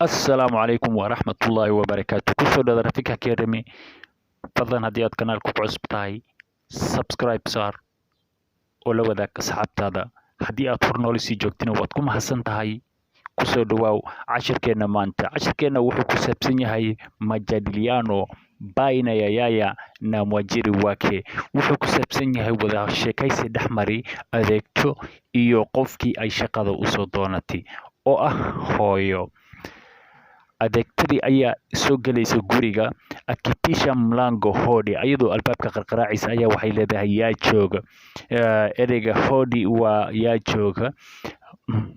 Assalaamu calaykum waraxmatullaahi wabarakaatu. Kusoo dhawaada Rafiki Academy. Fadlan haddii aad kanaalka ku cusub tahay, subscribe saar oo la wadaag asxaabtaada. Haddii aad hor noola sii joogtina, waad ku mahadsan tahay. Kusoo dhawaaw cashirkeenna maanta. Cashirkeenna wuxuu ku saabsan yahay majadiliano baina ya yaya na mwajiri wake. Wuxuu ku saabsan yahay wada sheekaysi dhexmari adeegto iyo qofkii ay shaqada usoo doonatay oo ah hooyo. Adeegtadii ayaa soo gelaysa guriga, akibisha mlango, hodi, ayadoo albaabka qarqaraacaysa ayaa waxay leedahay, "Yaa jooga?" Ereyga hodi waa yaa jooga.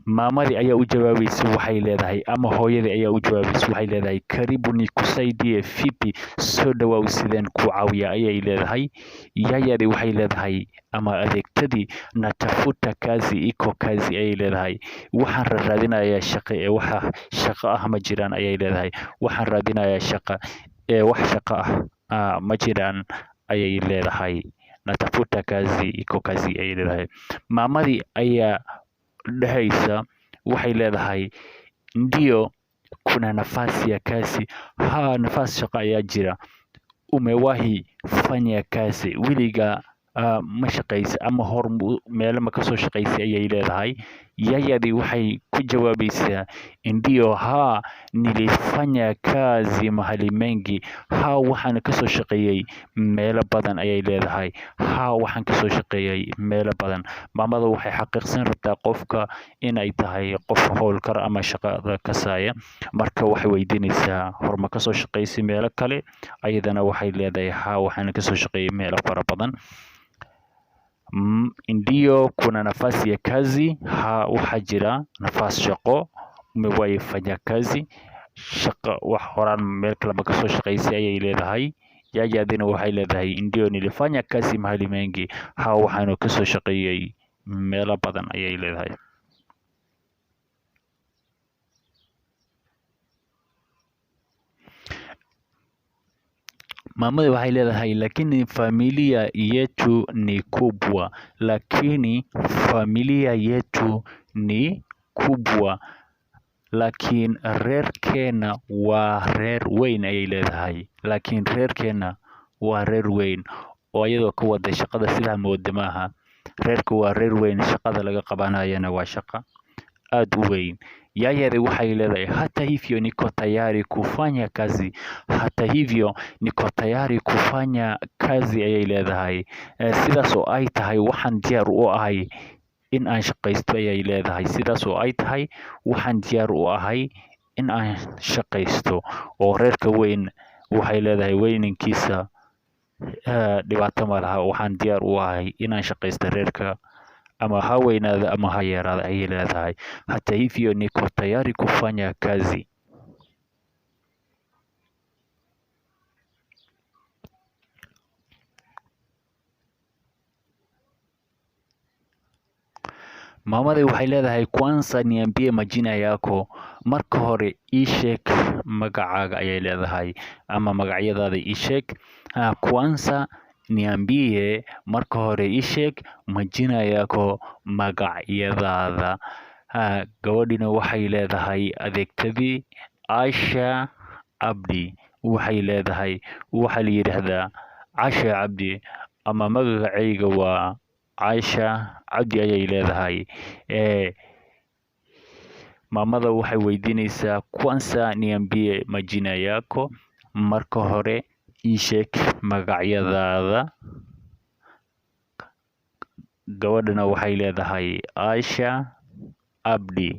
Maamadii ayaa u jawaabaysa, waxay leedahay, ama hooyadii ayaa u jawaabaysa, waxay leedahay, "Karibu, nikusaidie vipi?" Soo dhawaaw, sideen ku caawiya, ayay leedahay. Yayadii waxay leedahay, ama adeegtadii, "Natafuta kazi, iko kazi?" ayay leedahay. Waxaan raadinayaa shaqo ee waxa shaqo ah ma jiraan, ayay leedahay. Waxaan raadinayaa shaqo ee wax shaqo ah ma jiraan, ayay leedahay. "Natafuta kazi, iko kazi?" ayay leedahay. Maamadii ayaa dhehaysa, waxay leedahay, "Ndio, kuna nafasi ya kazi." Haa, nafas shaqo ayaa jira. "Umewahi fanya kazi?" Weliga ma shaqaysa ama hor meelo ma kasoo shaqaysay, ayay leedahay. Yayadii waxay ku jawaabaysaa, "Ndio, haa, nilifanya kazi mahali mengi." Haa, waxaan kasoo shaqeeyey meelo badan, ayay leedahay. Haa, waxaan kasoo shaqeeyey meelo badan. Maamada waxay xaqiiqsan rabtaa qofka inay tahay qof howlkar ama shaqada kasaya. Marka waxay weydiinaysaa, hor ma kasoo shaqaysay meelo kale? Ayadana waxay leedahay, haa, waxaan kasoo shaqeeyey meelo fara badan. "Ndio, kuna nafasi ya kazi." Haa, waxaa jira nafas shaqo. "Umewahi fanya kazi?" Shaqo wax horaan meel kale ma kasoo shaqaysay, ayay leedahay. Yayadina waxay leedahay, "Ndio, nilifanya kazi mahali mengi." Haa, waxaanu kasoo shaqeeyey meelo badan, ayay leedahay. Maamada waxay leedahay, "Lakini familia yetu ni kubwa." Lakini familia yetu ni kubwa. Laakiin reerkeena waa reer weyn, ayay leedahay. Laakiin reerkeena waa reer weyn, oo iyadoo ka wada shaqada sidaa mooda maaha. Reerka waa reer weyn, shaqada laga qabanayana waa shaqo aad u weyn. Yayari waxay leedahay, "Hata hivyo niko tayari kufanya kazi." Hata hivyo niko tayari kufanya kazi, ayay leedahay. Sidaas oo ay tahay, waxaan diyaar u ahay in aan shaqaysto, ayay leedahay. Sidaas oo ay tahay, waxaan diyaar u ahay in aan shaqaysto. Oo reerka weyn, waxay leedahay, weyninkiisa dhibaato ma laha. Waxaan diyaar u ahay inaan shaqaysto, reerka ama ha weynaado ama ha yaraado, ayay leedahay. Hata hivyo niko tayari kufanya kazi. Maamadii waxay leedahay, "Kwanza niambie majina yako." Marka hore ii sheeg magacaaga, ayay leedahay, ama magacyadaada ii sheeg. Kwanza niambie, marka hore ii sheeg, majina yako, magacyadaada. Gabadhina waxay leedahay, adeegtadii, Asha Abdi, waxay leedahay. Waxaa la yidhaahdaa Casha Cabdi ama magacayga waa Caasha Cabdi, ayay leedahay. Maamada waxay weydiinaysaa, "Kwanza niambie majina yako." Marka hore ii sheeg magacyadaada. Gabadhana waxay leedahay, Aasha Abdi.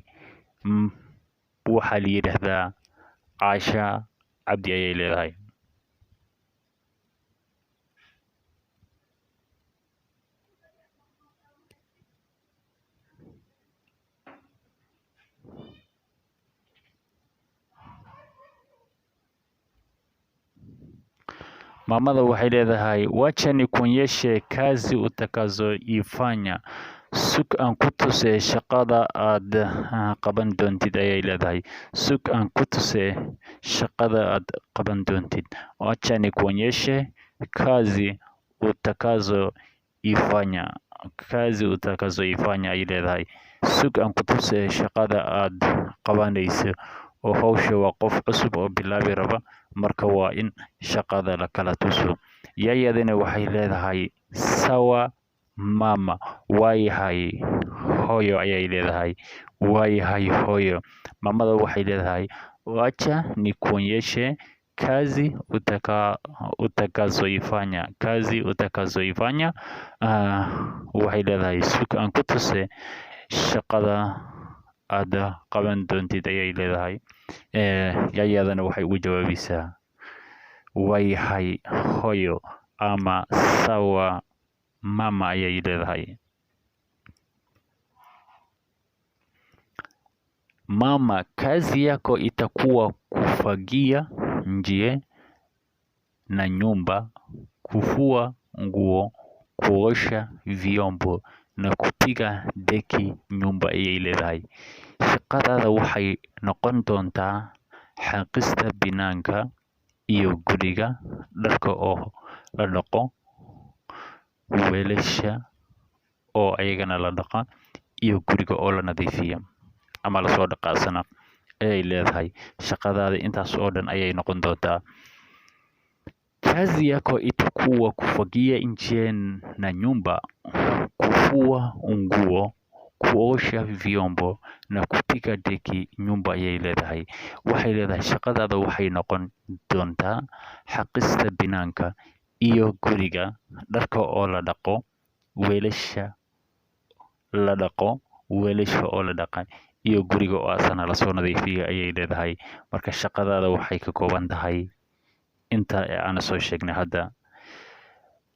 Waxaa la yidhaahdaa Caasha Cabdi, ayay leedahay. Maamada waxay leedahay, "Wacha nikuonyeshe kazi utakazoifanya." Sug aan ku tusee shaqada aad qaban doontid, ayay leedahay. Sug aan ku tusee shaqada aad qaban doontid. Wacha nikuonyeshe kazi utakazoifanya. Kazi utakazoifanya, ayay leedahay. Sug aan ku tusee shaqada aad qabanayso. oo hawsha waa qof cusub oo bilaabi raba, marka waa in shaqada la kala tuso. Yayadina waxay leedahay sawa mama, waayahay hooyo ayay leedahay, waayahay hooyo. Mamada waxay leedahay wacha nikuonyeshe kazi utakazoifanya, kazi utakazoifanya. Waxay leedahay sug aan ku tuse shaqada aad qaban doontid ayay leedahay. Yayadana waxay ugu jawaabaysaa waayahay hooyo ama sawa mama ayay leedahay. Mama, kazi yako itakuwa kufagia nje na nyumba, kufua nguo, kuosha vyombo na kupiga deki nyumba ayay leedahay. Shaqadaada waxay noqon doontaa xaaqista banaanka iyo guriga, dharka oo la dhaqo, weelasha oo ayagana la dhaqa, iyo guriga oo la nadiifiyo ama lasoo dhaqaasana ayay leedahay. Shaqadaada intaas oo dhan ayay noqon doontaa. Kazi yako itakuwa kufagia nje na nyumba, kufua nguo, kuosha vyombo na kupiga deki nyumba ayay leedahay. Waxay leedahay shaqadaada waxay noqon doontaa xaqista banaanka iyo guriga, dharka oo la dhaqo, weelasha la dhaqo, weelasha oo la dhaqa, iyo guriga oo asana lasoo nadiifiyo ayay leedahay. Marka shaqadaada waxay ka kooban tahay inta aan soo sheegnay hadda.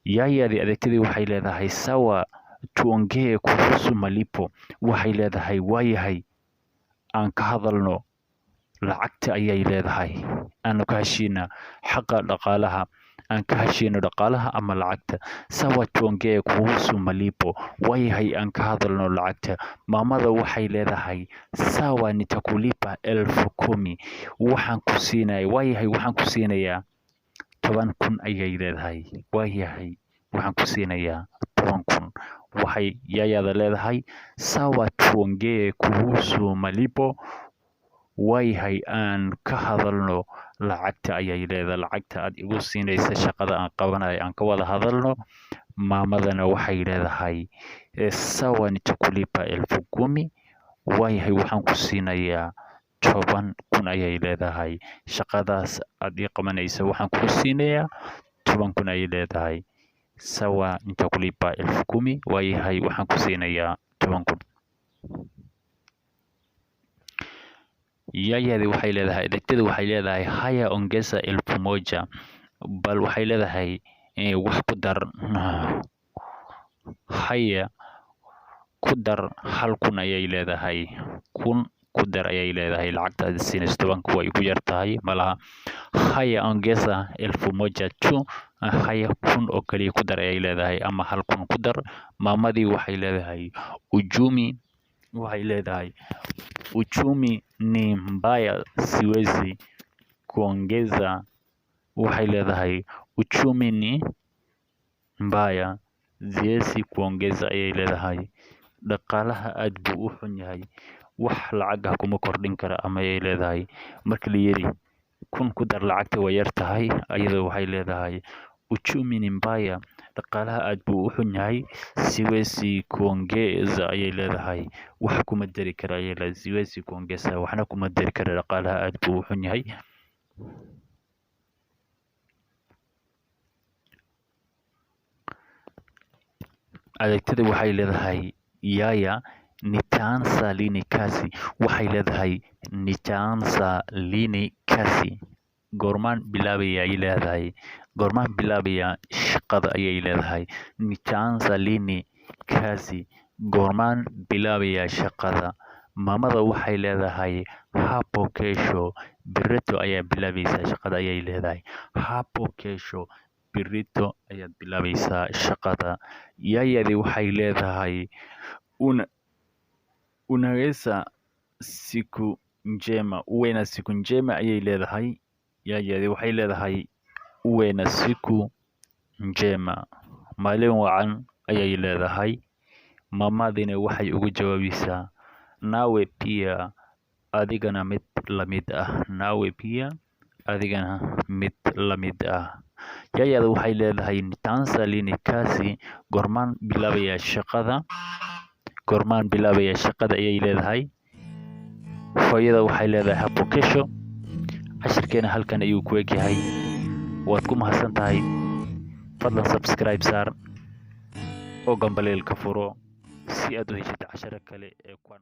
Yayadii adeegtadii waxay leedahay sawa tuongee kuhusu malipo. Waxay leedahay waayahay aan ka hadalno lacagta ayay leedahay, aanu ka heshiina xaqa dhaqaalaha, aan ka heshiino dhaqaalaha ama lacagta. Sawa tuongee kuhusu malipo, waayahay aan ka hadalno lacagta. Maamada waxay leedahay sawa nitakulipa 10,000, waxaan ku siinaya, waayahay waxaan ku siinayaa 10,000 ayay leedahay. Waayahay waxaan ku siinayaa 10,000. Waxay yayada leedahay sawa tuongee kuhusu malipo, waayahay aan ka hadalno lacagta ayay leedahay, lacagta aad igu siinaysa shaqada aan qabanayo aan ka wada hadalno. Maamadana waxay leedahay sawa nitakulipa 10,000, waayahay waxaan ku siinayaa 10,000 ayay leedahay. Shaqadaas aad ii qabanaysa waxaan ku siinayaa 10,000 ayay leedahay. Sawa nitakulipa 10,000, waayahay waxaan ku siinayaa 10,000. Yayadi waxay leedahay adeegtada waxay leedahay haya ongeza 1,000, bal waxay leedahay wax ku dar, haya ku dar 1,000 ayay leedahay, 1,000 ku dar ayay leedahay. Lacagta aad siinayso 10,000 way ku yar tahay malaha. Haya ongeza 1,000 tu, haya 1,000 oo kaliya ku dar ayay leedahay, ama 1,000 ku dar. Maamadii waxay leedahay ujumi, waxay leedahay uchumi ni mbaya, siwezi kuongeza. Waxay leedahay uchumi ni mbaya, siwezi kuongeza ayay leedahay. Dhaqaalaha aad buu u xun yahay, wax lacag ah kuma kordhin kara ama ayay leedahay. Marka la yiri 1,000 ku dar lacagta way yar tahay, ayadoo waxay leedahay uchumi ni mbaya, dhaqaalaha aad buu u xun yahay, siwezi kuongeza ayay leedahay, wax kuma dari kara ayay leedahay. Siwezi kuongeza, waxna kuma dari kara, dhaqaalaha aad buu u xun yahay. Adeegtada waxay leedahay yaya nitaanza lini kazi, waxay leedahay nitaanza lini kazi, goormaan bilaabaya ayay leedahay, goormaan bilaabaya shaqada ayay leedahay. Nitaanza lini kazi, goormaan bilaabaya shaqada. Maamada waxay leedahay hapo kesho, berrito ayaa bilaabaysaa shaqada ayay leedahay. Hapo kesho, berrito ayaad bilaabaysaa shaqada. Yayadi waxay leedahay unaweza siku njema, uwe na siku njema ayay leedahay. Yayadi waxay leedahay uwe na siku njema, maalin wacan ayay leedahay. Maamadina waxay ugu jawaabaysaa nawe pia Adigana mid la mid ah. Nawe pia, adigana mid la mid ah. Yayada waxay leedahay, "Nitaanza lini kazi?" Goormaan bilaabayaa shaqada? Goormaan bilaabayaa shaqada, ayay leedahay. Hooyada waxay leedahay, "Hapo kesho." Cashirkeena halkan ayuu ku egyahay. Waad ku mahadsan tahay. Fadlan subscribe saar oo gambaleelka furo si aad u heshid casharo kale ee kuwan.